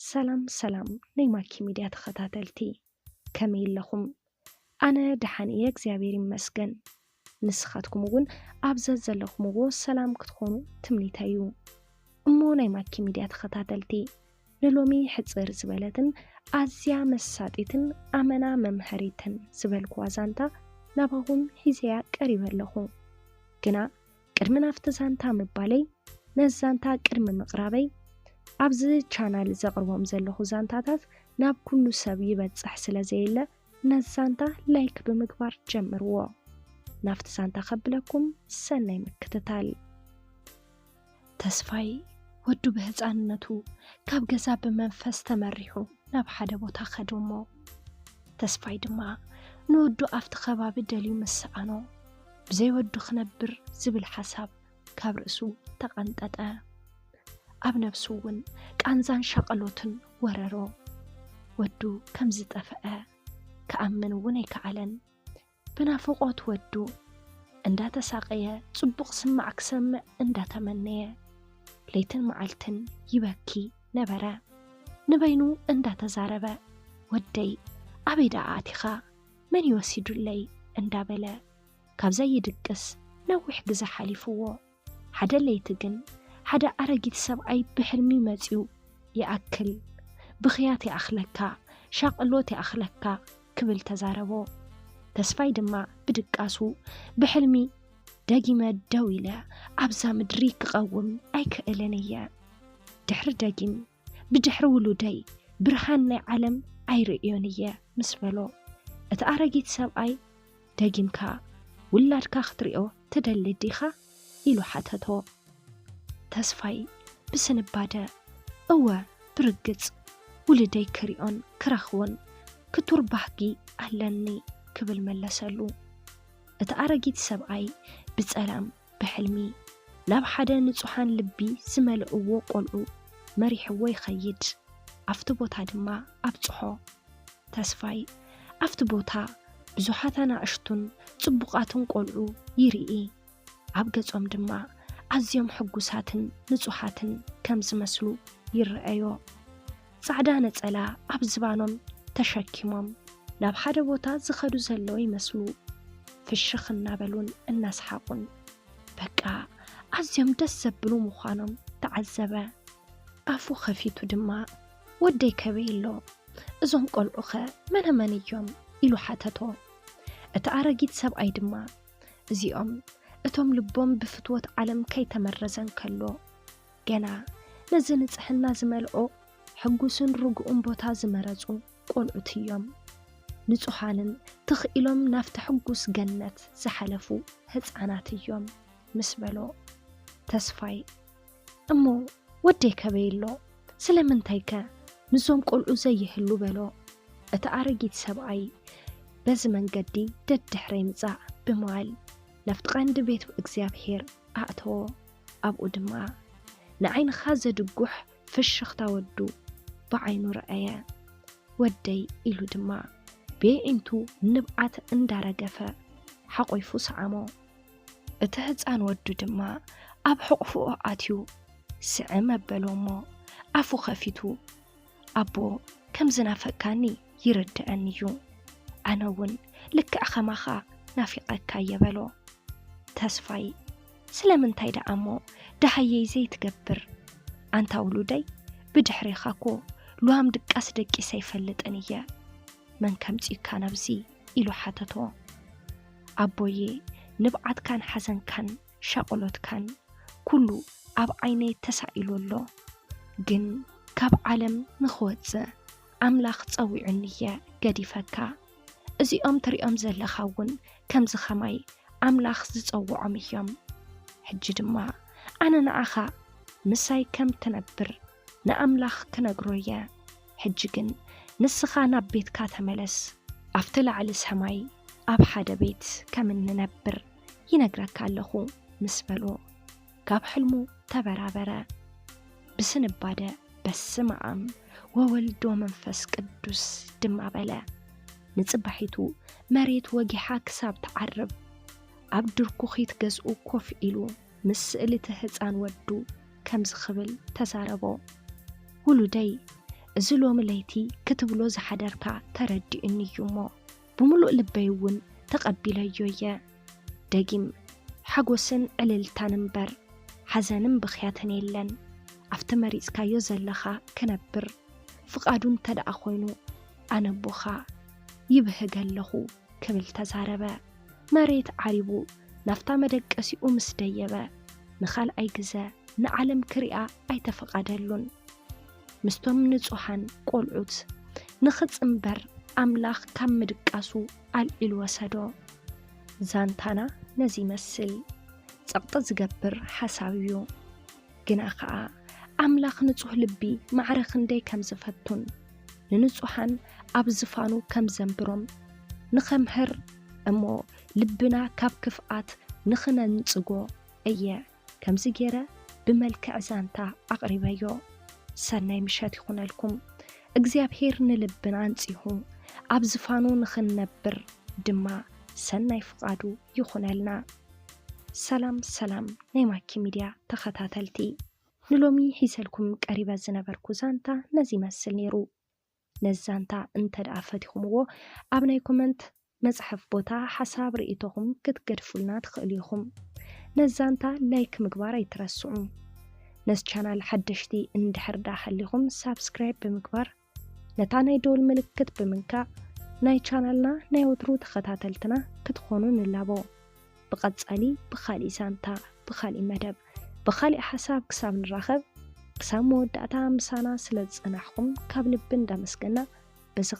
ሰላም ሰላም ናይ ማኪ ሚድያ ተኸታተልቲ፣ ከመይ ኣለኹም? ኣነ ደሓን እየ እግዚኣብሔር ይመስገን። ንስኻትኩም እውን ኣብ ዘዘለኹምዎ ሰላም ክትኾኑ ትምኒተይ እዩ። እሞ ናይ ማኪ ሚድያ ተኸታተልቲ፣ ንሎሚ ሕጽር ዝበለትን ኣዝያ መሳጢትን ኣመና መምሀሪትን ዝበልኩዋ ዛንታ ናባኹም ሒዘያ ቀሪበ ኣለኹ። ግና ቅድሚ ናብቲ ዛንታ ምባለይ፣ ነዚ ዛንታ ቅድሚ ምቕራበይ፣ ኣብዚ ቻናል ዘቕርቦም ዘለኹ ዛንታታት ናብ ኩሉ ሰብ ይበጽሕ ስለ ዘየለ፣ ነዚ ዛንታ ላይክ ብምግባር ጀምርዎ። ናብቲ ዛንታ ከብለኩም ሰናይ ምክትታል። ተስፋይ ወዱ ብህፃንነቱ ካብ ገዛ ብመንፈስ ተመሪሑ ናብ ሓደ ቦታ ከደ እሞ፣ ተስፋይ ድማ ንወዱ ኣብቲ ከባቢ ደልዩ ምስ ሰኣኖ፣ ብዘይ ወዱ ክነብር ዝብል ሓሳብ ካብ ርእሱ ተቐንጠጠ። ኣብ ነብሱ እውን ቃንዛን ሻቐሎትን ወረሮ። ወዱ ከም ዝጠፍአ ክኣምን እውን ኣይከኣለን። ብናፍቖት ወዱ እንዳተሳቐየ፣ ጽቡቕ ስማዕ ክሰምዕ እንዳተመነየ፣ ለይትን መዓልትን ይበኪ ነበረ። ንበይኑ እንዳተዛረበ፣ "ወደይ፣ ኣበይ ደኣ ኣቲኻ? መን ይወሲዱለይ?" እንዳበለ፣ ካብ ዘይድቅስ ነዊሕ ግዜ ሓሊፍዎ። ሓደ ለይቲ ግን ሓደ ኣረጊት ሰብኣይ ብሕልሚ መጺኡ፣ "ይኣክል፣ ብኽያት ይኣኽለካ፣ ሻቕሎት ይኣኽለካ" ክብል ተዛረቦ። ተስፋይ ድማ ብድቃሱ፣ "ብሕልሚ ደጊመ ደው ኢለ ኣብዛ ምድሪ ክቐውም ኣይክእልን እየ። ድሕሪ ደጊም፣ ብድሕሪ ውሉደይ ብርሃን ናይ ዓለም ኣይርእዮን እየ" ምስ በሎ፣ እቲ ኣረጊት ሰብኣይ፣ "ደጊምካ ውላድካ ክትሪኦ ትደሊ ዲኻ?" ኢሉ ሓተቶ። ተስፋይ ብስንባደ፣ "እወ፣ ብርግጽ ውሉደይ ክሪኦን ክረኽቦን ክቱር ባህጊ ኣለኒ" ክብል መለሰሉ። እቲ ኣረጊት ሰብኣይ ብጸላም ብሕልሚ ናብ ሓደ ንጹሓን ልቢ ዝመልእዎ ቆልዑ መሪሕዎ ይኸይድ። ኣብቲ ቦታ ድማ ኣብጽሖ። ተስፋይ ኣብቲ ቦታ ብዙሓት ኣናእሽቱን ጽቡቓትን ቆልዑ ይርኢ። ኣብ ገጾም ድማ ኣዝዮም ሕጉሳትን ንጹሓትን ከም ዝመስሉ ይረኣዮ። ጻዕዳ ነጸላ ኣብ ዝባኖም ተሸኪሞም ናብ ሓደ ቦታ ዝኸዱ ዘለዉ ይመስሉ። ፍሽኽ እናበሉን እናሰሓቑን፣ በቃ ኣዝዮም ደስ ዘብሉ ምዃኖም ተዓዘበ። ኣፉ ኸፊቱ ድማ፣ "ወደይ ከበይ ኣሎ? እዞም ቆልዑኸ መነ መን እዮም?" ኢሉ ሓተቶ። እቲ ኣረጊት ሰብኣይ ድማ፣ "እዚኦም እቶም ልቦም ብፍትወት ዓለም ከይተመረዘ እንከሎ፣ ገና ነዚ ንጽሕና ዝመልኦ ሕጉስን ርጉእን ቦታ ዝመረጹ ቆልዑት እዮም። ንጹሃንን ትኽ ኢሎም ናብቲ ሕጉስ ገነት ዝሓለፉ ህጻናት እዮም" ምስ በሎ፣ ተስፋይ፣ "እሞ ወደይ ከበይ ኣሎ? ስለምንታይከ ምስዞም ቆልዑ ዘይህሉ?" በሎ። እቲ ኣረጊት ሰብኣይ በዚ መንገዲ ደድሕረይ ምጻእ ብምባል ናብቲ ቀንዲ ቤት እግዚኣብሔር ኣእተዎ። ኣብኡ ድማ ንዓይንኻ ዘድጉሕ ፍሽኽታ ወዱ ብዓይኑ ረኣየ። "ወደይ" ኢሉ ድማ ብየዒንቱ ንብዓት እንዳረገፈ ሓቆይፉ ሰዓሞ። እቲ ህጻን ወዱ ድማ ኣብ ሕቑፍኡ ኣትዩ ስዕም ኣበሎ እሞ ኣፉ ከፊቱ፣ "ኣቦ፣ ከም ዝናፈቅካኒ ይርድኣኒ እዩ። ኣነ እውን ልክዕ ከማኻ ናፊቐካ እየ" በሎ። ተስፋይ፣ "ስለምንታይ ደኣ እሞ ደሃየይ ዘይትገብር? ኣንታ ውሉደይ፣ ብድሕሬኻ እኮ ሉሃም ድቃስ ደቂሰ ኣይፈልጥን እየ። መን ከምጺኡካ ናብዚ?" ኢሉ ሓተቶ። "ኣቦየ፣ ንብዓትካን ሓዘንካን ሻቕሎትካን ኩሉ ኣብ ዓይነይ ተሳኢሉ ኣሎ። ግን ካብ ዓለም ንኽወጽእ ኣምላኽ ጸዊዑኒ እየ ገዲፈካ። እዚኦም ትሪኦም ዘለኻ እውን ከምዚ ኸማይ ኣምላኽ ዝጸውዖም እዮም። ሕጂ ድማ ኣነ ንዓኻ ምሳይ ከም ትነብር ንኣምላኽ ክነግሮ እየ። ሕጂ ግን ንስኻ ናብ ቤትካ ተመለስ። ኣብቲ ላዕሊ ሰማይ ኣብ ሓደ ቤት ከም እንነብር ይነግረካ ኣለኹ" ምስ በሎ፣ ካብ ሕልሙ ተበራበረ። ብስንባደ፣ "በስመ ኣብ ወወልድ ወመንፈስ ቅዱስ" ድማ በለ። ንጽባሒቱ መሬት ወጊሓ ክሳብ ትዓርብ፣ ኣብ ድርኩኺት ገዝኡ ኮፍ ኢሉ ምስ ስእሊ እቲ ህጻን ወዱ ከምዚ ክብል ተዛረቦ፣ "ውሉደይ፣ እዚ ሎሚ ለይቲ ክትብሎ ዝሓደርካ ተረዲኡኒ እዩ እሞ፣ ብምሉእ ልበይ እውን ተቐቢለዮ እየ። ደጊም ሓጎስን ዕልልታን እምበር፣ ሓዘንን ብኽያትን የለን። ኣብቲ መሪጽካዮ ዘለኻ ክነብር ፍቓዱ እንተ ደኣ ኾይኑ፣ ኣነ ኣቦኻ ይብህግ ኣለኹ ክብል ተዛረበ። መሬት ዓሪቡ ናፍታ መደቀሲኡ ምስ ደየበ፣ ንኻልኣይ ግዘ ንዓለም ክሪኣ ኣይተፈቓደሉን። ምስቶም ንጹሃን ቆልዑት ንኽጽንበር ኣምላኽ ካብ ምድቃሱ ኣልዒሉ ወሰዶ። ዛንታና ነዚ ይመስል። ጸቕጢ ዝገብር ሓሳብ እዩ። ግና ኸኣ ኣምላኽ ንጹህ ልቢ ማዕረ ክንደይ ከም ዝፈቱን ንንጹሃን ኣብ ዝፋኑ ከም ዘንብሮም ንኸምህር እሞ ልብና ካብ ክፍኣት ንኽነንጽጎ እየ ከምዚ ገይረ ብመልክዕ ዛንታ ኣቕሪበዮ። ሰናይ ምሸት ይኹነልኩም። እግዚኣብሔር ንልብና ኣንጺሁ ኣብ ዝፋኑ ንኽንነብር ድማ ሰናይ ፍቓዱ ይኹነልና። ሰላም ሰላም ናይ ማኪ ሚድያ ተኸታተልቲ፣ ንሎሚ ሒዘልኩም ቀሪበ ዝነበርኩ ዛንታ ነዚ ይመስል ነይሩ። ነዚ ዛንታ እንተ ደኣ ፈቲኹምዎ ኣብ ናይ ኮመንት መጽሐፍ ቦታ ሓሳብ ርእይቶኹም ክትገድፉልና ትኽእሉ ኢኹም። ነዚ ዛንታ ላይክ ምግባር ኣይትረስዑ። ነዚ ቻናል ሓደሽቲ እንድሕር ደኣ ሃሊኹም ሳብስክራይብ ብምግባር ነታ ናይ ደወል ምልክት ብምንካእ ናይ ቻናልና ናይ ወትሩ ተኸታተልትና ክትኾኑ ንላቦ። ብቐጻሊ ብኻሊእ ዛንታ፣ ብኻሊእ መደብ፣ ብኻሊእ ሓሳብ ክሳብ ንራኸብ፣ ክሳብ መወዳእታ ምሳና ስለ ዝጸናሕኩም ካብ ልቢ እንዳመስገና፣ በዚ